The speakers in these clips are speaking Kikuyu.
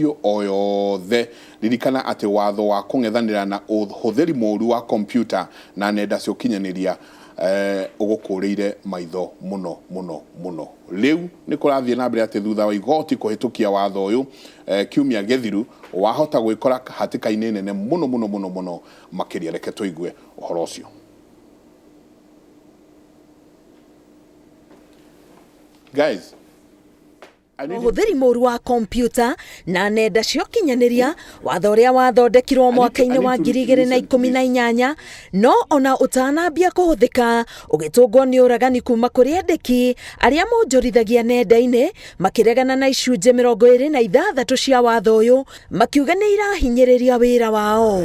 O yothe. Ririkana atĩ watho wa kũng'ethanĩra na ũhũthĩri mũru wa kompiuta na nenda cia ũkinyanĩria ũgũkũrĩire maitho mũno mũno mũno. Rĩu nĩ kũrathiĩ na mbere atĩ thutha wa igoti kũhĩtũkia watho ũyũ kiumia gĩthiru, wahota gwĩkora hatĩka-inĩ nene mũno mũno mũno mũno makĩria. Reke tũigue ũhoro ũcio. Guys, Ũhũthĩri mũru wa kompiuta na nenda cia ũkinyanĩria, watho ũrĩa wathondekirwo mwaka-inĩ wa 2018, no ona ũtanambia kũhũthĩka, ũgĩtũngwo nĩ ũragani kuma kũrĩ andĩki arĩa monjorithagia nenda-inĩ makĩregana na icunjĩ 26 cia watho ũyũ makiuga nĩ irahinyĩrĩria wĩra wao.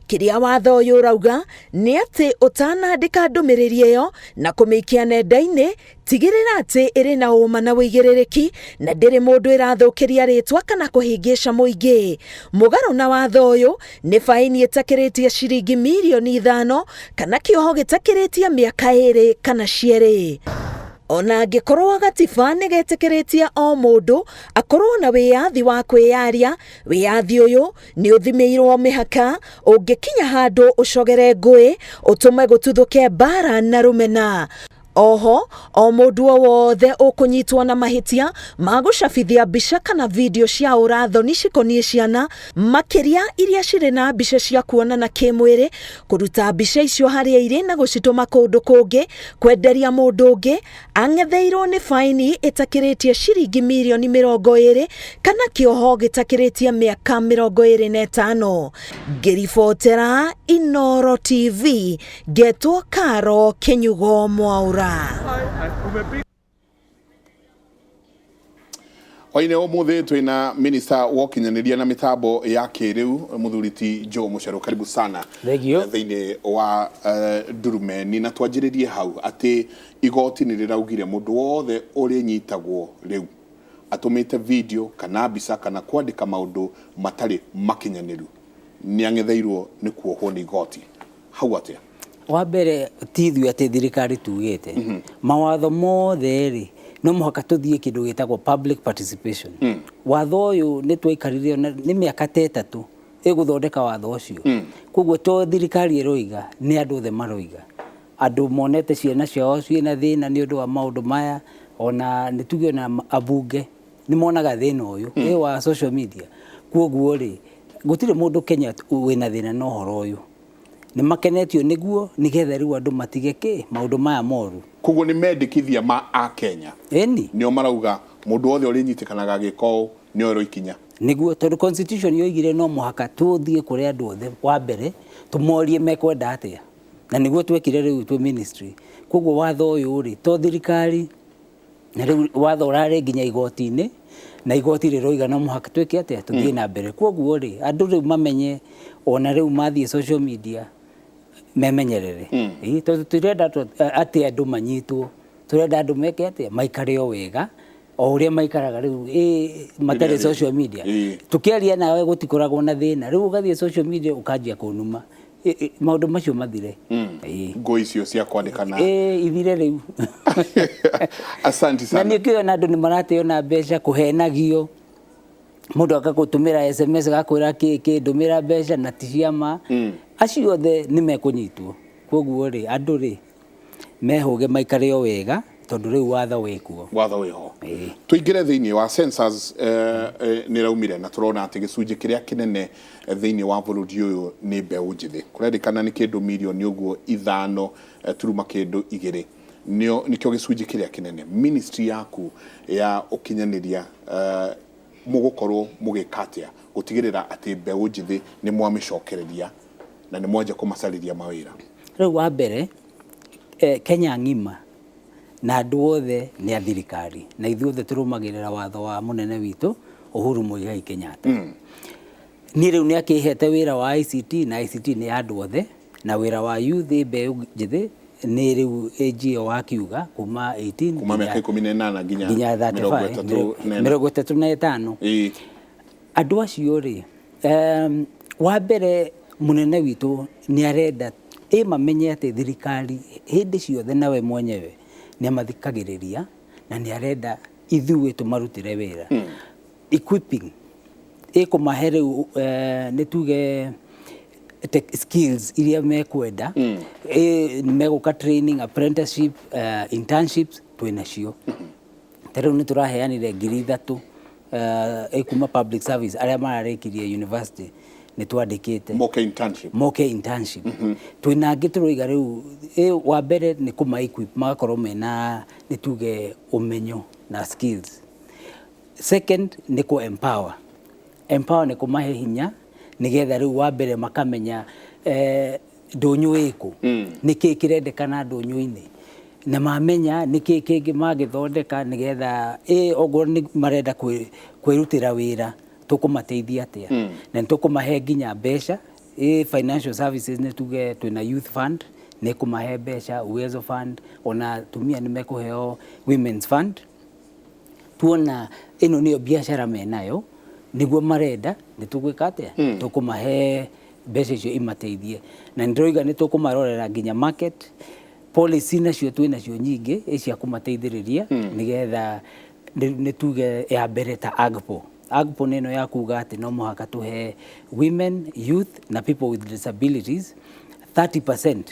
Kĩrĩa watho ũyũ ũrauga nĩ atĩ ũtanandĩka ndũmĩrĩri ĩyo na kũmĩikia nenda-inĩ, Tigĩrĩra atĩ ĩrĩ na ũũma na ũigĩrĩrĩki na ndĩrĩ mũndũ ĩrathũkĩria rĩtwa kana kũhĩngĩca mũingĩ. Mũgarũ na watho ũyũ nĩ baĩni ĩtakĩrĩtie ciringi mirioni 5 kana kĩoho gĩtakĩrĩtie mĩaka ĩrĩ kana cierĩ. Ona angĩkorwo gatiba nĩ getĩkĩrĩtie o mũndũ akorwo na wĩyathi wa kwĩyaria, wĩyathi ũyũ nĩ ũthimĩirwo mĩhaka ũngĩkinya handũ ũcogere ngũĩ, ũtũme gũtuthũke mbara na rũmena. Oho, o mũndũ o wothe ũkũnyitwo na mahĩtia ma gũcabithia mbica kana video cia ũra-thoni cikoniĩ ciana, makĩria iria cirĩ na mbica cia kuonana kĩmwĩrĩ, kũruta mbica icio harĩa irĩ na gũcitũma kũndũ kũngĩ, kwenderia mũndũ ũngĩ, ang'etheirwo nĩ baini ĩtakĩrĩtie ciringi mirioni 20 kana kĩoho gĩtakĩrĩtie mĩaka 25. Ngĩribotera Inooro TV, Ngetwo Karo Kĩnyugo Mwaũra. Hwainĩ ũmũthĩ twĩna minista wa ũkinyanĩria na mĩtambo ya kĩrĩu mũthuri ti Joe Mũcerũ, karibu sana Thank you. Thĩinĩ wa Ndurumeni, na twanjĩrĩrie hau atĩ igoti nĩ rĩraugire mũndũ wothe ũrĩnyitagwo rĩu atũmĩte video kana mbica kana kwandĩka maũndũ matarĩ makinyanĩru nĩ ang'etheirwo nĩ kuohwo nĩ igoti. Hau atĩa? Wa mbere ti ithuĩ atĩ thirikari tugĩte mawatho mothe rĩ, no mũhaka tũthiĩ kĩndũ gĩtagwo public participation. Watho ũyũ nĩ twaikarire ona nĩ mĩaka ta 3 ĩgũthondeka watho ũcio. Koguo to thirikari ĩroiga, nĩ andũ othe maroiga. Andũ monete ciana ciao ciĩna thĩna nĩ ũndũ wa maũndũ maya, ona nĩ tuge ona ambunge nĩ monaga thĩna ũyũ wa social media. Koguo rĩ, gũtirĩ mũndũ Kenya wĩna thĩna na ũhoro ũyũ. Nĩ makenetio nĩguo nĩgetha rĩu andũ matige kĩ maũndũ maya moru. Koguo nĩ mendekithia ma Akenya. Ĩni. Nĩo marauga mũndũ wothe ũrĩnyitĩkanaga agĩka ũũ nĩ oerwo ikinya. Nĩguo, tondũ constitution yoigire no mũhaka tũthiĩ kũrĩ andũ othe wa mbere tũmorie mekwenda atĩa. Na nĩguo twekire rĩu twĩ ministry. Koguo watho ũyũ rĩ, to thirikari, na rĩu watho ũrarĩ nginya igoti-inĩ, na igoti rĩroiga no mũhaka twĩke atĩa, tũthiĩ na mbere. Koguo rĩ, andũ rĩu mamenye ona rĩu mathiĩ social media memenyerere. Ĩĩ, tondũ tũtirenda atĩ andũ manyitwo, tũrenda andũ meke atĩa, maikare o wega, o ũrĩa maikaraga rĩu matarĩ social media. Tũkĩaria nawe gũtikoragwo na thĩna, rĩu ũgathiĩ social media ũkanjia kũnuma. Maũndũ macio mathire. Ngũ icio cia kwandĩkana. Ĩĩ, ithire rĩu. Asante sana. Na nĩkĩo ona andũ nĩ marateo na mbeca kũhenagio. Mũndũ agagũtũmĩra SMS agakwĩra kĩ kĩ ndũmĩra mbeca na ti cia ma. Acio othe nĩ mekũnyitwo. Kwoguo rĩ, andũ rĩ, mehũge maikare o wega tondũ rĩu watho wĩkuo. Watho wĩho. Tũingĩre thĩinĩ wa census, nĩ ĩraumire na tũrona atĩ gĩcunjĩ kĩrĩa kĩnene thĩinĩ wa bũrũri ũyũ nĩ mbeũ njĩthĩ. Kũrerĩkana nĩ kĩndũ mirioni ũguo ithano turuma kĩndũ igĩrĩ nĩo nĩkĩo gĩcunjĩ kĩrĩa kĩnene. Ministry yaku ya ũkinyanĩria, mũgũkorwo mũgĩka atĩa gũtigĩrĩra atĩ mbeũ njĩthĩ nĩ mwamĩcokereria na nĩ mwanjia kũmacarĩria mawĩra? Rĩu wa mbere, Kenya ng'ima na andũ othe nĩ a thirikari na ithuothe tũrũmagĩrĩra watho wa mũnene witũ Uhuru Muigai Kenyatta. Niĩ rĩu nĩ akĩhete wĩra wa ICT na ICT nĩ ya andũ othe na wĩra wa youth mbeũ njĩthĩ nĩ rĩu age ĩyo wakiuga kuma 18 kuma mĩaka 18 nginya nginya 35, 34. 35. Andũ acio rĩ, wa mbere mũnene witũ nĩ arenda ĩ mamenye atĩ thirikari hĩndĩ ciothe nawe mwenyewe nĩ amathikagĩrĩria na nĩ arenda ithuĩ tũmarutĩre wĩra. Equipping. Ĩkũmahe rĩu nĩ tuge tech skills iria mekwenda. Nĩ megũka training, apprenticeship, internships twĩnacio. Ta rĩu nĩ tũraheanire 3,000 ĩkuma public service arĩa mararĩkirie university, nĩ twandĩkĩte moke internship. Moke internship. Twĩna angĩ tũroiga rĩu wa mbere nĩ kũma equip magakorwo mena nĩ tuge ũmenyo na skills. Second nĩ kũ empower. Empower nĩ kũmahe hinya nĩgetha rĩu wa mbere makamenya ndũnyũ ĩkũ, nĩ kĩĩ kĩrendekana ndũnyũ-inĩ, na mamenya nĩ kĩĩ kĩngĩ mangĩthondeka nĩgetha okorwo nĩ marenda kwĩrutĩra wĩra, tũkũmateithia atĩa, na nĩ tũkũmahe nginya mbeca. Financial services, nĩ tuge twĩna youth fund, nĩ kũmahe mbeca, Uwezo Fund, ona atumia nĩ mekũheo women's fund. Tuona ĩno nĩyo biacara menayo nĩguo marenda, nĩ tũgwĩka atĩa? Tũkũmahe mbeca icio imateithie, na nĩ ndĩroiga nĩ tũkũmarorera nginya market policy, nacio twĩ nacio nyingĩ cia kũmateithĩrĩria nĩgetha nĩ tuge ya mbere ta AGPO. AGPO nĩ ĩno ya kuga atĩ no mũhaka tũhe women, youth na people with disabilities 30%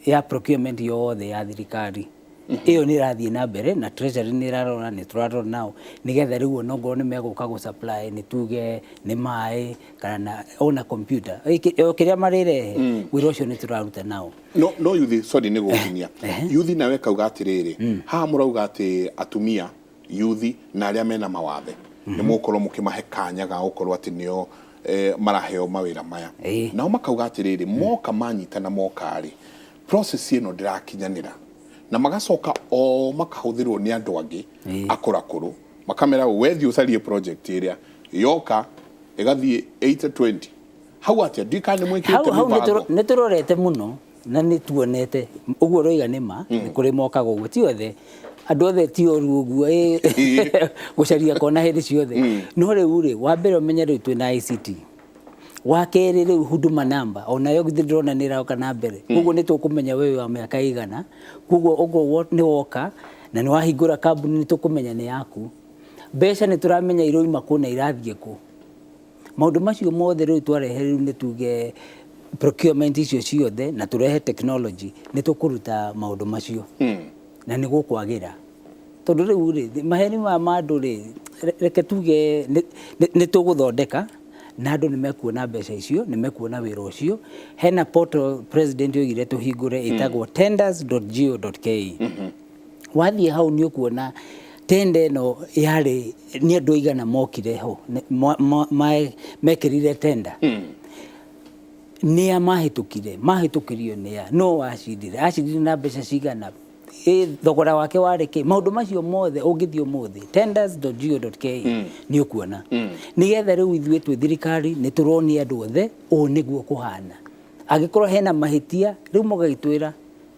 ya procurement yothe ya thirikari. Ĩyo nĩ ĩrathiĩ na mbere na treasury nĩ ĩrarora, nĩ tũrarora nao nĩgetha rĩu onokorwo nĩ megũka gũ supply, nĩ tuge nĩ maĩ kana na ona computer o kĩrĩa marĩrehe, wĩra ũcio nĩ tũraruta nao. No yuthi, sorry nĩ gũkinyia yuthi nawe kauga atĩrĩrĩ, haha mũrauga atĩ atumia, yuthi na arĩa mena mawathe nĩ mũgũkorwo mũkĩmahe kanya ga gũkorwo atĩ nĩo maraheo mawĩra maya. Nao makauga atĩrĩrĩ, moka manyitana moka rĩ, process ĩno ndĩrakinyanĩra na magacoka o makahũthĩrwo nĩ andũ angĩ akũrakũrũ, makamera wethiĩ ũcarie project ĩrĩa yoka ĩgathiĩ 80-20 hau atĩa, ndikana nĩ mwĩkĩte Hau mĩbango. Nĩ tũrorete mũno na nĩ tuonete ũguo ũroiga nĩ ma, nĩ kũrĩ mokaga ũguo, ti othe, andũ othe ti oru ũguo gũcaria kona hĩndĩ ciothe. No rĩu rĩ, wa mbere ũmenye rĩu twĩna ICT, wa kerĩ rĩu Huduma Number onayo githĩ ndĩrona nĩ ĩroka na mbere, koguo nĩ tũkũmenya wewe wa mĩaka igana, koguo ũguo nĩ woka na nĩ wahingũra kambuni, nĩ tũkũmenya nĩ yaku, mbeca nĩ tũramenya iroima kũ na irathiĩ kũ. Maũndũ macio mothe rĩu twarehe rĩu nĩ tuge procurement icio ciothe na tũrehe technology, nĩ tũkũruta maũndũ macio na nĩ gũkwagĩra, tondũ rĩu rĩ maheni maya ma andũ rĩ, reke tuge nĩ tũgũthondeka na andũ nĩ mekuona mbeca icio, nĩ mekuona wĩra ũcio. Hena portal president oigire tũhingũre ĩtagwo tenders.go.ke. Wathiĩ hau nĩ ũkuona tenda ĩno yarĩ nĩ andũ aigana mokire ho mekĩrire tenda, nĩa mahĩtũkire, mahĩtũkirio nĩa, no wacindire, acindire na mbeca cigana, thogora wake warĩ kĩ, maũndũ macio mothe ũngĩthiĩ ũmũthĩ tenders.go.ke nĩ ũkuona, nĩgetha rĩu ithuĩ twĩ thirikari nĩ tũronia andũ othe ũũ nĩguo kũhana. Angĩkorwo hena mahĩtia rĩu mũgagĩtwĩra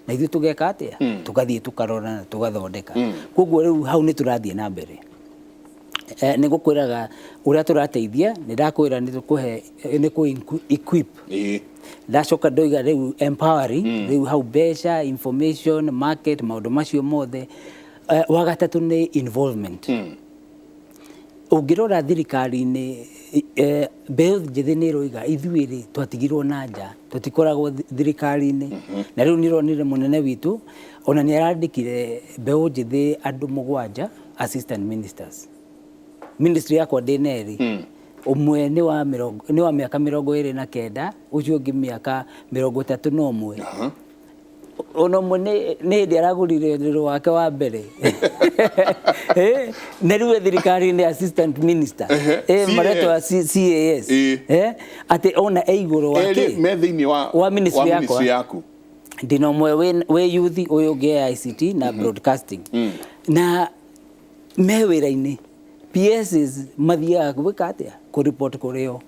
na ithuĩ tũgeka atĩa? Tũgathiĩ tũkarora na tũgathondeka. Koguo rĩu hau nĩ tũrathiĩ na mbere. Nĩ ngũkwĩraga ũrĩa tũrateithia, nĩ ndakwĩra nĩ tũkũhe nĩ kũ equip, ndacoka ndoiga rĩu empowering, rĩu hau mbeca, information, market, maũndũ macio mothe. Wa gatatũ nĩ involvement. Ũngĩrora thirikari-inĩ, mbeũ njĩthĩ nĩ ĩroiga ithuĩ rĩ twatigirwo na nja, tũtikoragwo thirikari-inĩ, na rĩu nĩ ĩronire mũnene witũ ona nĩ arandĩkire mbeũ njĩthĩ andũ 7 assistant ministers. Ministry yakwa ndĩ na erĩ, ũmwe nĩ wa mĩrongo, nĩ wa mĩaka 29, ũcio ũngĩ mĩaka 31. Ona ũmwe nĩ hĩndĩ aragũrire ũrĩrĩ wake wa mbere. Na rĩu e thirikari-inĩ assistant minister. Maretwa CAS. Atĩ ona e igũrũ wa Erĩ kĩ? Me thĩinĩ wa wa ministry wa yakwa. Ministry yaku. Ndĩna ũmwe wĩ youth, ũyũ ũngĩ e ICT na broadcasting, na me wĩra-inĩ. PSs mathiaga gwĩka atĩa? Kũ-report kũrĩ o.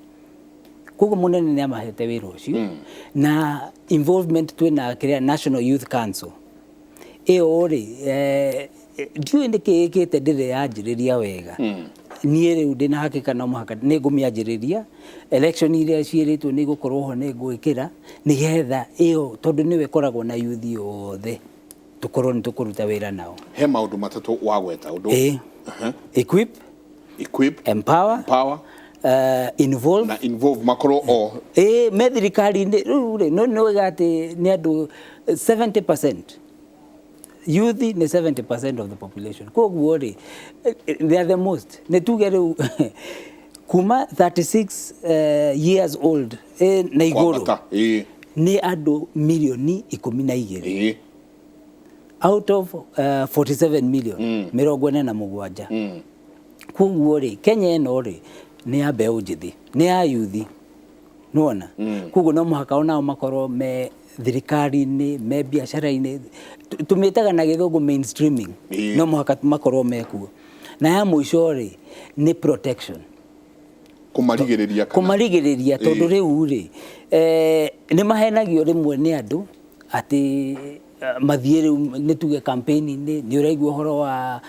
Koguo mũnene nĩ amahete wĩra ũcio. Na involvement, twĩna kĩrĩa National Youth Council ĩyo rĩ, ndiũĩ nĩkĩ ĩkĩte ndĩrĩ yanjĩrĩria wega. Niĩ rĩu ndĩna hakika no mũhaka nĩ ngũmĩanjĩrĩria. Election iria ciĩrĩtwo nĩ igũkorwo ho, nĩ ngwĩkĩra nĩgetha ĩyo, tondũ nĩyo ĩkoragwo na youth othe, tũkorwo nĩ tũkũruta wĩra nao. He maũndũ matatũ wagweta ũndũ. Equip, equip, empower, empower. Involve na involve makorwo o Ĩĩ, me thirikari-inĩ rĩu rĩ, no nĩ wega atĩ nĩ andũ 70% youth, nĩ 70% of the population. Koguo rĩ, they are the most. Nĩ tuge rĩu kuma 36 years old na igũrũ kwambata, ĩĩ. Nĩ andũ mirioni 12 out of 47 million, 47. Koguo rĩ, Kenya ĩno rĩ, nĩ ya mbeũ njĩthĩ, nĩ ya yuthi, nĩwona? Koguo no mũhaka onao makorwo me thirikari-inĩ, me biacara-inĩ. Tũmĩtaga na Gĩthũngũ mainstreaming. No mũhaka makorwo mekuo. Na ya mũico rĩ, nĩ protection. Kũmarigĩrĩria kana Kũmarigĩrĩria, tondũ rĩu rĩ, nĩ mahenagio rĩmwe nĩ andũ atĩ mathiĩ rĩu, nĩ tuge campaign-inĩ, nĩ ũraigua ũhoro wa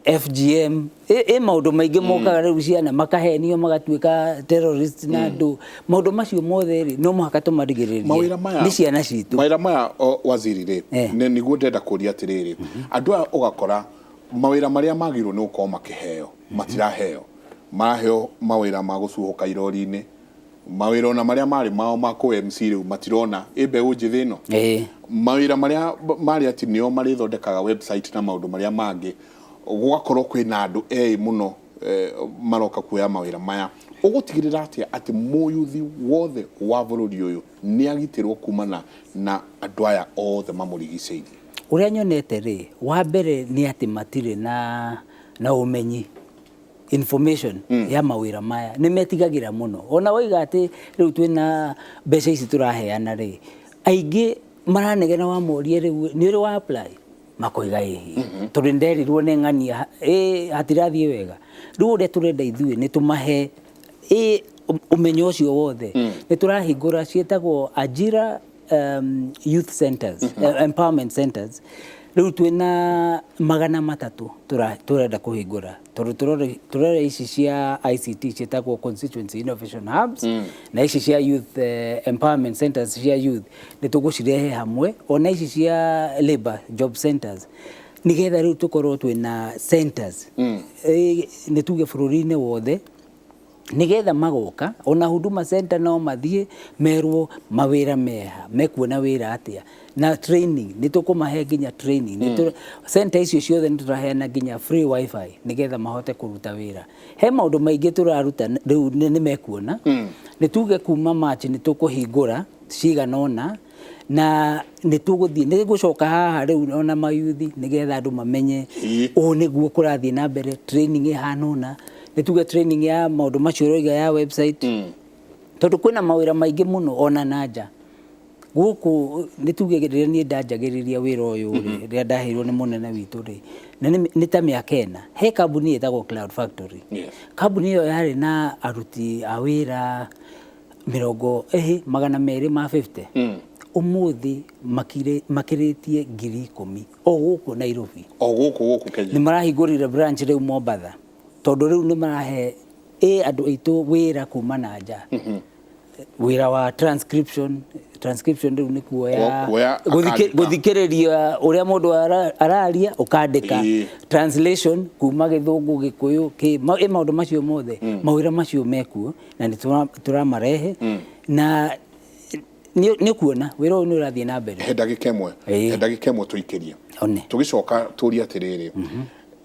FGM, ĩ maũndũ maingĩ mokaga rĩu, ciana makahenio magatuĩka terrorist na andũ. Maũndũ macio mothe rĩ, no mũhaka tũmarigĩrĩrie. Mawĩra maya Nĩ ciana citũ. Mawĩra maya o, waziri rĩ, nĩguo ndĩrenda kũria atĩrĩrĩ, andũ aya ũgakora mawĩra marĩa magĩrĩirwo nĩ gũkorwo makĩheo matiraheo, maraheo mawĩra ma gũcuhũka irori-inĩ, mawĩra ona marĩa marĩ mao ma kũ MC rĩu matirona ĩ mbeũ njĩthĩ ĩno, mawĩra marĩa marĩ atĩ nĩo marĩthondekaga website na maũndũ marĩa mangĩ, gũgakorwo kwĩna andũ eĩ mũno maroka kuoya mawĩra maya. Ũgũtigĩrĩra atĩa atĩ mũyuthi wothe wa bũrũri ũyũ nĩ agitĩrwo kumana na andũ aya othe mamũrigicĩirie? Ũrĩa nyonete rĩ, wa mbere nĩ atĩ matirĩ na ũmenyi, information ya mawĩra maya. Nĩ metigagĩra mũno. Ona waiga atĩ rĩu twĩna mbeca ici tũraheana rĩ, aingĩ maranegena. Wamorie rĩu nĩ ũrĩ wa apply, makoiga ĩhĩ, tondũ nĩnderirwo nĩ ng'ania ĩ hatirathiĩ wega. Rĩu ũrĩa tũrenda ithuĩ nĩ tũmahe ĩ ũmenyo ũcio wothe. Nĩ tũrahingũra ciĩtagwo Ajira youth centers, empowerment centers. Rĩu twĩna 300 tũrenda kũhingũra, tondũ tũrora ici cia ICT ciĩtagwo constituency innovation hubs, na ici cia youth empowerment centers cia youth nĩ tũgũcirehe hamwe, ona ici cia labor job centers, nĩgetha rĩu tũkorwo twĩna centers, nĩ tuge bũrũri-inĩ wothe, nigetha magoka ona Huduma Center no mathiĩ merwo mawĩra meha, mekuona wĩra atĩa, na training nĩ tũkũmahe nginya training. Center icio ciothe nĩ tũraheana nginya free wifi nĩgetha mahote kũruta wĩra. He maũndũ maingĩ tũraruta rĩu nĩ mekuona. Nĩ tuge kuma March nĩ tũkũhingũra cigana ũna, na nĩ tũgũthiĩ, nĩ gũcoka haha rĩu ona mayuthi nĩgetha andũ mamenye ũũ nĩguo kũrathiĩ na mbere, training ĩhana ũna, nĩ tuge training ya maũndũ macio ũroiga ya website, tondũ kwĩna mawĩra maingĩ mũno ona na nja gũkũ. Nĩ tuge rĩrĩa niĩ ndanjagĩrĩria wĩra ũyũ rĩ, rĩrĩa ndaheirwo nĩ mũnene witũ rĩ, na nĩ ta mĩaka 4, he kambuni ĩtagwo Cloud Factory. Kambuni ĩyo yarĩ na aruti a wĩra mĩrongo ĩhĩ 250. Ũmũthĩ makĩrĩtie 10,000 o gũkũ Nairobi. O gũkũ Kenya. Nĩ marahingũrire branch rĩu Mombatha, tondũ rĩu nĩ marahe ĩ andũ aitũ wĩra kuma na nja, wĩra wa transcription. Transcription rĩu nĩ kuoya Kuoya akandĩka. Gũthikĩrĩria ũrĩa mũndũ araria ũkandĩka. Translation kuma Gĩthũngũ, Gĩkũyũ, ĩ maũndũ macio mothe. Mawĩra macio mekuo na nĩ tũramarehe, na nĩ ũkuona wĩra ũyũ nĩ ũrathiĩ na mbere. He ndagĩka ĩmwe. He ndagĩka ĩmwe tũikĩrie. One. Tũgĩcoka tũrie atĩrĩrĩ,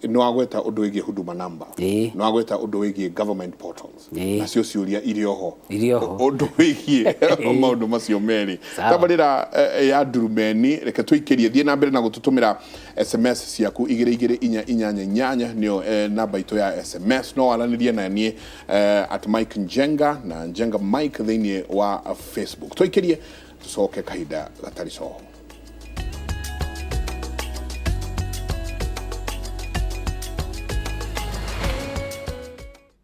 nĩ wagweta ũndũ wĩgiĩ Huduma Number, nĩ wagweta ũndũ wĩgiĩ government portals, nacio ciũria irĩ oho Irĩ oho. Ũndũ wĩgiĩ maũndũ macio merĩ. Sawa. Tabarĩra ya Ndurumeni, reke tũikĩrie. Thiĩ na mbere na gũtũtũmĩra SMS ciaku, 22488 nĩyo namba itũ ya SMS. No waranĩrie na niĩ at Mike Njenga na Njenga Mike thĩinĩ wa Facebook. Tũikĩrie, tũcoke kahinda gatarĩ coho.